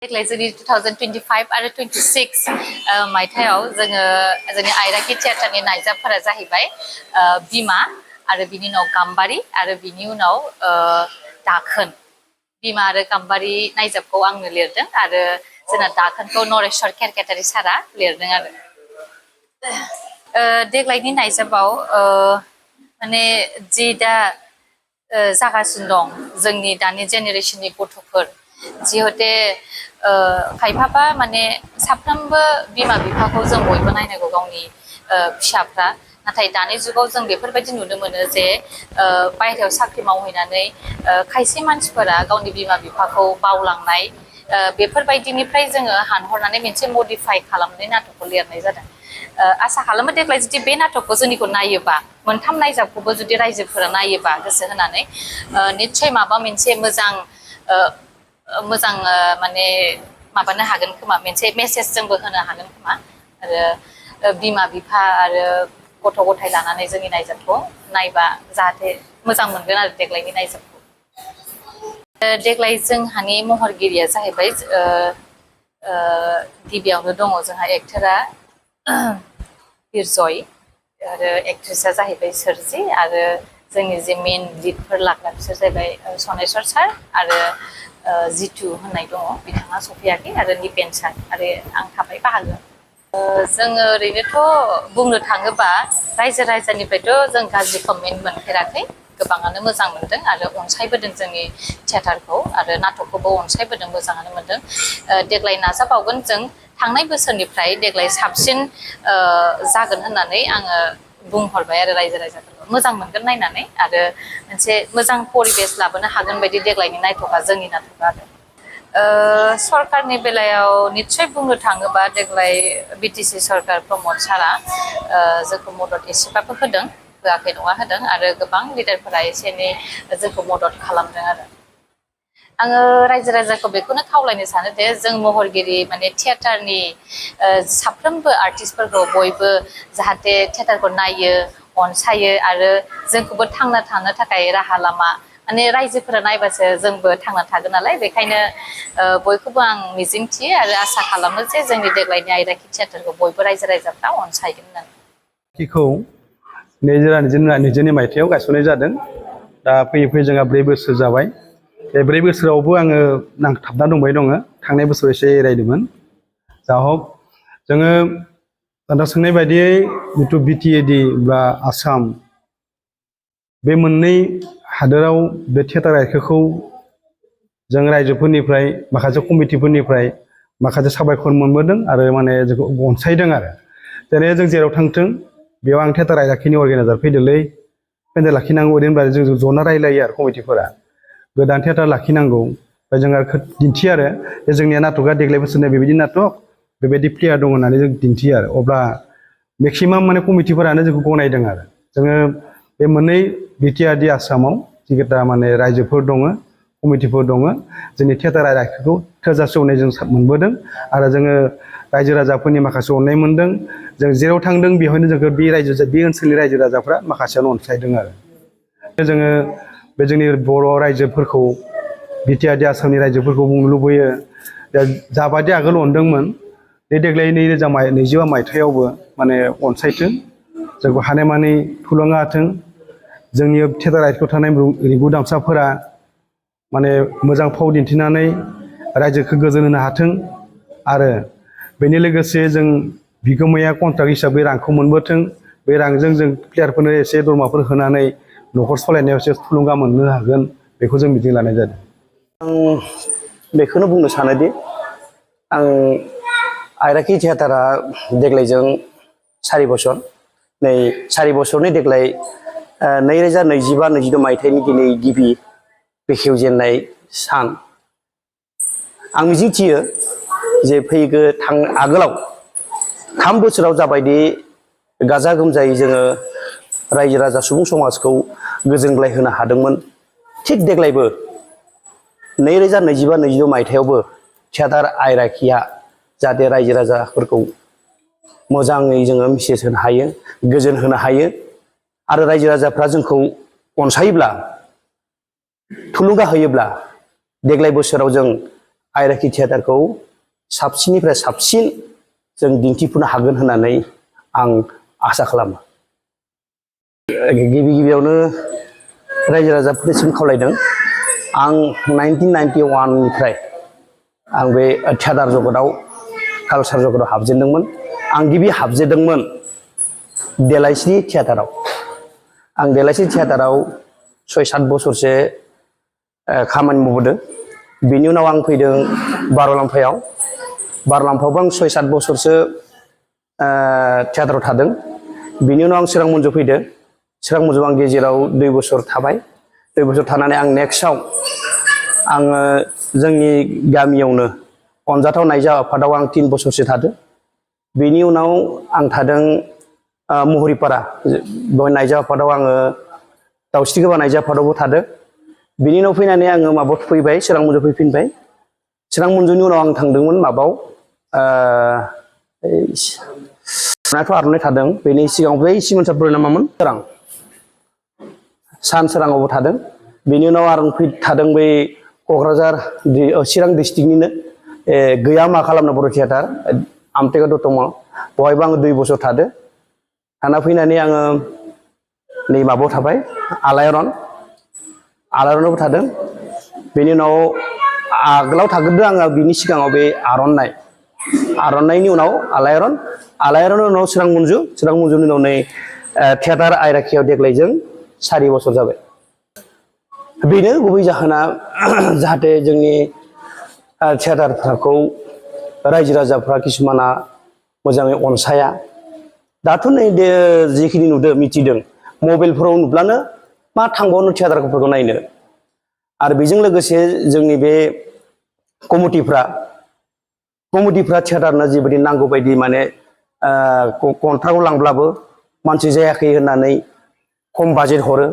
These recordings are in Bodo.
देग्लाय जोंनि 2025 आरो 26 मायथाइयाव जोङो जोंनि आयराखि थियेटारनि नायजाबफोरा जाहैबाय बिमा आरो बिनि उनाव गाम्बारि आरो बिनि उनाव दाखोन। बिमा आरो गाम्बारि नायजाबखौ आंनो लिरदों आरो जोंना दाखोनखौ नरेश्वर केरकेटारि सारा लिरदों आरो। देग्लायनि नायजाबाव माने जि दा जागासिनो दं जोंनि दानि जेनेरेशननि गथ'फोर जिहते खायफाबा माने साफ्रोमबो बिमा बिफाखौ जों बयबो नायनांगौ गावनि फिसाफ्रा नाथाय दानि जुगाव जों बेफोरबायदि नुनो मोनो जे बायहेरायाव साख्रि मावहैनानै खायसे मानसिफोरा गावनि बिमा बिफाखौ बावलांनाय बेफोरबायदिनिफ्राय जोङो हानहरनानै मोनसे मडिफाइ खालामनाय नाटकखौ लिरनाय जादों। आसा खालामो देग्लाय जुदि बे नाटकखौ जोंनिखौ नायोबा मोनथाम नायजाबखौबो जुदि रायजोफोरा नायोबा गोसो होनानै निस्सय माबा मोनसे मोजां माने माबानो हागोन खोमा मोनसे मेसेज जोंबो होनो हागोन खोमा आरो बिमा बिफा आरो गथ' गथाय लानानै जोंनि नायजाबखौ नायबा जाहाथे मोजां मोनगोन आरो देग्लायनि नायजाबखौ। देग्लाय जोंहानि महरगिरिया जाहैबाय गिबियावनो दङ जोंहा एक्टरा बिरजय आरो एक्ट्रेसा जाहैबाय सोरजि आरो जोंनि जे मेन लिडफोर लाग्रा बिसोर जाहैबाय सनेस्वर सार आरो जितु होननाय दङ बिथाङा सफैयाखै आरो निपेन सार आरो आं थाबाय बाहागो। जोङो ओरैनोथ' बुंनो थाङोबा रायजो राजानिफ्रायथ' जों गाज्रि कमेन्ट मोनफेराखै गोबाङानो मोजां मोनदों आरो अनसायबोदों जोंनि थियेटारखौ आरो नाटकखौबो अनसायबोदों मोजाङानो मोनदों। देग्लाय नाजाबावगोन जों थांनाय बोसोरनिफ्राय देग्लाय साबसिन जागोन होननानै आङो बुंहरबाय आरो रायजो राजाफोरखौ मोजां मोनगोन नायनानै आरो मोनसे मोजां परिबेस लाबोनो हागोन बायदि देग्लायनि नाटकआ जोंनि नाटकआ आरो। सरकारनि बेलायाव निस्सय बुंनो थाङोबा देग्लाय बिटिसि सरकार प्रमद सारा जोंखौ मदद एसेबाबो होदों होआखै नङा होदों आरो गोबां लिडारफोरा एसे एनै जोंखौ मदद खालामदों आरो। आङो रायजो राजाखौ बेखौनो खावलायनो सानो दे जों महरगिरि माने थियेटारनि साफ्रोमबो आर्टिस्टफोरखौ बयबो जाहाथे थियेटारखौ नायो अनसायो आरो जोंखौबो थांना थानो थाखाय राहा लामा माने रायजोफोरा नायबासो जोंबो थांना थागोन नालाय बेखायनो बयखौबो आं मिजिंथियो आरो आसा खालामो जे जोंनि देग्लायनि आयराखि थियेटारखौ बयबो रायजो राजाफ्रा अनसायगोन होननानै। खौ 2022 मायथाइयाव गायसननाय जादों। दा फैयै फैयै जोंहा 4 बोसोर जाबाय। बे 4 बोसोरावबो आङो नांथाबना दंबाय दङ। थांनाय बोसोराव एसे एरायदोंमोन। जा हक जोङो दा सोंनाय बायदियै जिथु बिटिएडि बा आसाम बे मोननै हादोराव बे थियेटार आयखौखौ जों रायजोफोरनिफ्राय माखासे कमिटिफोरनिफ्राय माखासे साबायखर मोनबोदों आरो माने जोंखौ अनसायदों आरो। जेरै जों जेराव थांथों बेयाव आं थियेटार आयदाखिनि अर्गेनाइजार फैदोलै पेन्डेल लाखिनांगौ ओरैनो जों जना रायलायो आरो कमिटिफोरा गोदान थियेटार लाखिनांगौ ओमफ्राय जों आरो दिन्थियो आरो जोंनिया नाटकआ देग्लाय बोसोरनिया बेबायदि नाटक बेबायदि प्लेयार दं होननानै जों दिन्थियो आरो अब्ला मेक्सिमाम माने कमिटिफोरानो जोंखौ गनायदों आरो जोङो बे मोननै बिटिआरडि आसामाव जिखिथा माने रायजोफोर दङ कमिटिफोर दङ जोंनि थियेटार आयदाखौ थोजासे अननाय जों मोनबोदों आरो जोङो रायजो राजाफोरनि माखासे अननाय मोनदों। जों जेराव थांदों बेवहायनो जोंखौ बे ओनसोलनि रायजो राजाफ्रा माखासेयानो अनसायदों आरो जोङो बे जोंनि बर' रायजोफोरखौ बिटिआरडि आसामनि रायजोफोरखौ बुंनो लुबैयो जाबादि आगोल अनदोंमोन बे देग्लाय 2022 मायथाइयावबो माने अनसायथों जोंखौ हानायमानि थुलुंगा होथों जोंनि थियेटार आयदायाव थानाय रिंगु दामसाफोरा माने मोजां फाव दिन्थिनानै रायजोखौ गोजोन होनो हाथों आरो बेनि लोगोसे जों बिगोमाया कन्ट्राक्ट हिसाबै रांखौ मोनबोथों बे रांजों जों प्लेयारफोरनो एसे दरमाफोर होनानै न'खर सालायनायाव एसे थुलुंगा मोननो हागोन बेखौ जों मिजिं लानाय जादों। आं बेखौनो बुंनो सानोदि आं आयराखि थियेटारा देग्लायजों 4 बोसोर नै 4 बोसोरनि देग्लाय 2022 मायथाइनि दिनै गिबि बेखेवजेननाय सान आं मिजिंथियो जे फैगौ आगोलाव 3 बोसोराव जाबायदि गाजा गोमजायै जोङो रायजो राजा सुबुं समाजखौ गोजोनग्लाय होनो हादोंमोन थिग देग्लायबो 2022 मायथाइयावबो थियेटार आयराखिया जाहाथे रायजो राजाफोरखौ मोजाङै जोङो मेसेज होनो हायो गोजोन होनो हायो आरो रायजो राजाफ्रा जोंखौ अनसायोब्ला थुलुंगा होयोब्ला देग्लाय बोसोराव जों आयराखि थियाटारखौ साबसिननिफ्राय साबसिन जों दिन्थिफुंनो हागोन होननानै आं आसा खालामो। गिबि गिबियावनो रायजो राजाफोरनिसिम खावलायदों। आं 1991 निफ्राय आं बे थियाटार जगतआव कालसार जगतआव हाबजेनदोंमोन। आं गिबि हाबजेनदोंमोन देलायस्रि थियाटाराव। आं देलायस्रि थियाटाराव 6-7 बोसोरसो खामानि मावबोदों। बेनि उनाव आं फैदों बार'लाम्फायाव। बार'लाम्फायावबो आं 6-7 बोसोरसो थियाटाराव थादों। बेनि उनाव आं चिरां मन्जु फैदों। चिरां मन्जुआव आं गेजेराव 2 बोसोर थाबाय। 2 बोसोर थानानै आं नेक्स्टआव आङो जोंनि गामियावनो अनजाथाव नायजाब आफादाव आं 3 बोसोरसो थादों। बेनि उनाव आं थादों महरिपारा बेवहाय नायजाब आफादाव आङो दाउस्रिगोबा नायजाब आफादावबो थादों। बेनि उनाव फैनानै आङो माबायाव फैबाय, चिरां मन्जु फैफिनबाय। चिरां मन्जुनि उनाव आं थांदोंमोन माबायाव नाथ' आर'नाइ थादों। बेनि सिगाङाव बै सिमोन सापरि ना मामोन सोरां सान सोराङावबो थादों। बेनि उनाव आं थादों बै क'क्राझार चिरां डिस्ट्रिक्टनिनो गैया मा खालामनो बर' थियाटार आमटेका दतमा, बेवहायबो आङो 2 बोसोर थादों। थाना फैनानै आङो नै माबायाव थाबाय आलायारनावबो थादों। बेनि उनाव आगोलाव थाग्रोदों आङो बिनि सिगाङाव बे आर'नाइनि उनाव आलायारननि उनाव चिरां मन्जुनि उनाव नै थियाटार आयराखियाव देग्लायजों 4 बोसोर जाबाय। बेनो गुबै जाहोना जाहाथे जोंनि थियाटारफोरखौ रायजो राजाफ्रा किसुमाना मोजाङै अनसाया। दाथ' नै जिखिनि नुदों मिथिदों मबाइलफोराव नुब्लानो मा थांबावनो थियाटारफोरखौ नायनो। आरो बेजों लोगोसे जोंनि बे कमिटिफ्रा थियाटारनो जिबायदि नांगौ बायदि माने कन्ट्राक्टआव लांब्लाबो मानसि जायाखै होननानै खम बाजेट हरो।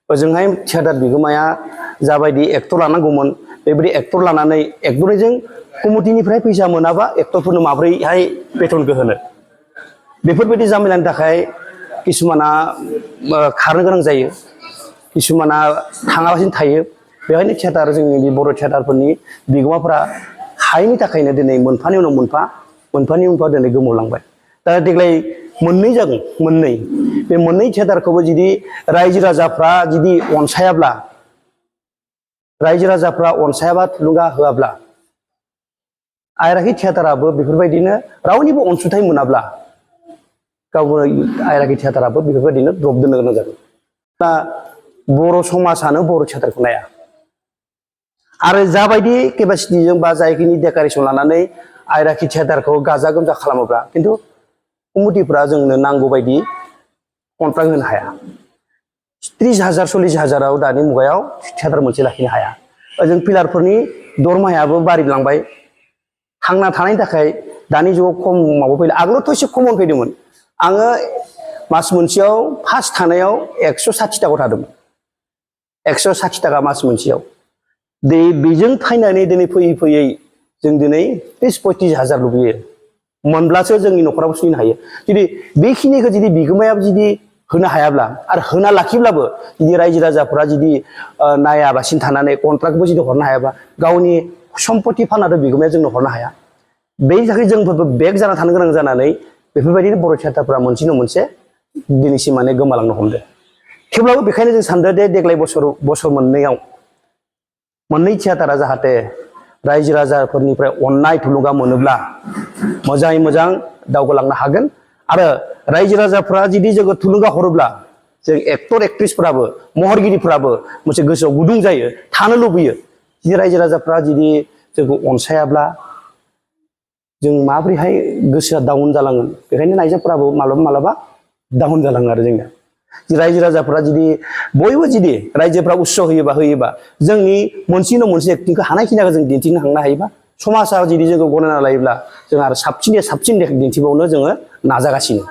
ओजोंहाय थियाटार बिगोमाया जाबायदि एक्टर लानांगौमोन बेबायदि एक्टर लानानै एक्टरजों कमिटिनिफ्राय फैसा मोनाबा एक्टरफोरनो माब्रैहाय बेथनखौ होनो। बेफोरबायदि जामेलानि थाखाय किसुमाना खारनो गोनां जायो, किसुमाना थाङालासिनो थायो। बेवहायनो थियाटार जोंनि बे बर' थियाटारफोरनि बिगोमाफोरा हायैनि थाखायनो दिनै मोनफानि उनाव मोनफा दिनै गोमालांबाय। दा देग्लाय मोननै जागोन, बे मोननै थियाटारखौबो जुदि रायजो राजाफ्रा जुदि अनसायाबा थुलुंगा होआब्ला आयराखि थियाटाराबो बेफोरबायदिनो रावनिबो अनसुंथाइ मोनाब्ला गावनो आयराखि थियाटाराबो बेफोरबायदिनो द्रप दोननो गोनां जागोन। दा बर' समाजानो बर' थियाटारखौ नाया। आरो जाबायदि केपासिटिजों बा जायखिनि डेक'रेसन लानानै आयराखि थियाटारखौ गाजा गोमजा खालामोब्ला खिन्थु कमिटिफ्रा जोंनो नांगौ बायदि कन्ट्राक्ट होनो हाया। 30,000 40,000आव दानि मुगायाव थियाटार मोनसे लाखिनो हाया। ओजों पिलारफोरनि दरमाहायाबो बारिलांबाय। थांना थानायनि थाखाय दानि जुगाव खम माबा फैदों। आगोलावथ' एसे खमन फैदोंमोन। आङो मास मोनसेयाव फार्स्ट थानायाव 160 थाखायाव थादोंमोन। 160 थाखा मास मोनसेयाव। बेजों फैनानै दिनै फैयै जों दिनै 30-35,000 लुबैयो। मोनब्लासो जोंनि न'खराबो सोलिनो हायो। जुदि बेखिनिखौ जुदि बिगोमाया जुदि होनो हायाब्ला आरो होना लाखिब्लाबो जुदि रायजो राजाफोरा जुदि नायाबासिनो थानानै कन्ट्राक्टबो जुदि हरनो हायाबा गावनि सम्पति फाननानै बिगोमाया जोंनो हरनो हाया। बेनि थाखाय जोंफोरबो बेक जाना थानो गोनां जानानै बेफोरबायदिनो बर' थियाटारफोरा मोनसे नङा मोनसे दिनैसिम माने गोमालांनो हमदों। थेवब्लाबो बेखायनो जों सानदों दे देग्लाय बोसोर मोननैयाव मोननै थियाटारा जाहाथे रायजो राजाफोरनिफ्राय अननाय थुलुंगा मोनोब्ला मोजाङै मोजां दावगालांनो हागोन। आरो रायजो राजाफ्रा जुदि जोङो थुलुंगा हरोब्ला जों एक्टर एक्ट्रिसफोराबो महरगिरिफोराबो मोनसे गोसोआव गुदुं जायो, थानो लुबैयो। जुदि रायजो राजाफ्रा जुदि जोंखौ अनसायाब्ला जों माबोरैहाय गोसोआ डाउन जालांगोन। बेखायनो नायजाबफोराबो माब्लाबा डाउन जालाङो आरो जोंनिया। रायजो राजाफ्रा जुदि बयबो जुदि रायजोफ्रा उत्साह होयोबा जोंनि मोनसे न' मोनसे एक्टिंखौ हानायखिनिखौ जों दिन्थिनो हांनो हायोबा समाजा जुदि जोंखौ गनायना लायोब्ला जों आरो साबसिन दिन्थिबावनो जोङो नाजागासिनो।